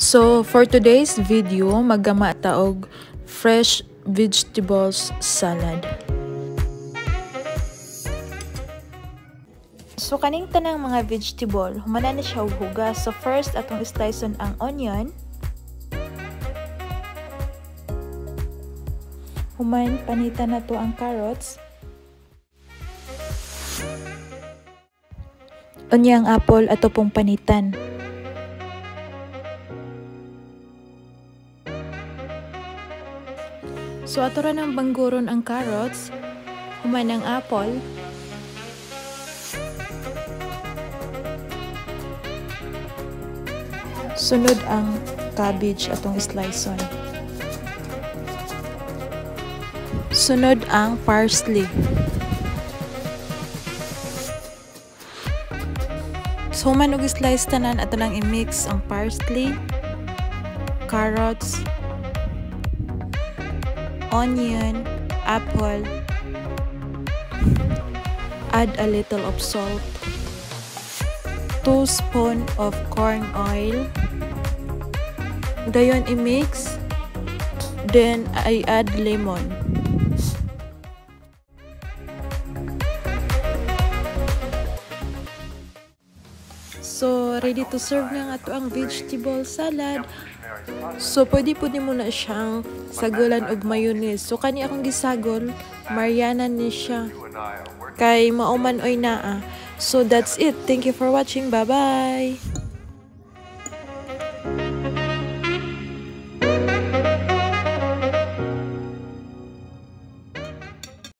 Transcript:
So, for today's video, maggama ta og fresh vegetables salad. So, kaning tanang mga vegetable, humana na siya og hugas. So, first, atong slice on ang onion. Human, panita na to ang carrots. Unya ang apple, ato pong panitan. So, ato ra nang bangguron ang carrots, human ang apple. Sunod ang cabbage atong slice on. Sunod ang parsley. So, human og slice tanan, ato nang i-mix ang parsley, carrots, onion, apple. Add a little of salt, 2 spoon of corn oil. Dayon i-mix, then I add lemon. So, ready to serve na nga to ang vegetable salad. So, pwede po mo na siyang sagulan og mayonnaise. So, kani akong gisagol, Mariana ni siya. Kay mauman oy naa. So, that's it. Thank you for watching. Bye-bye!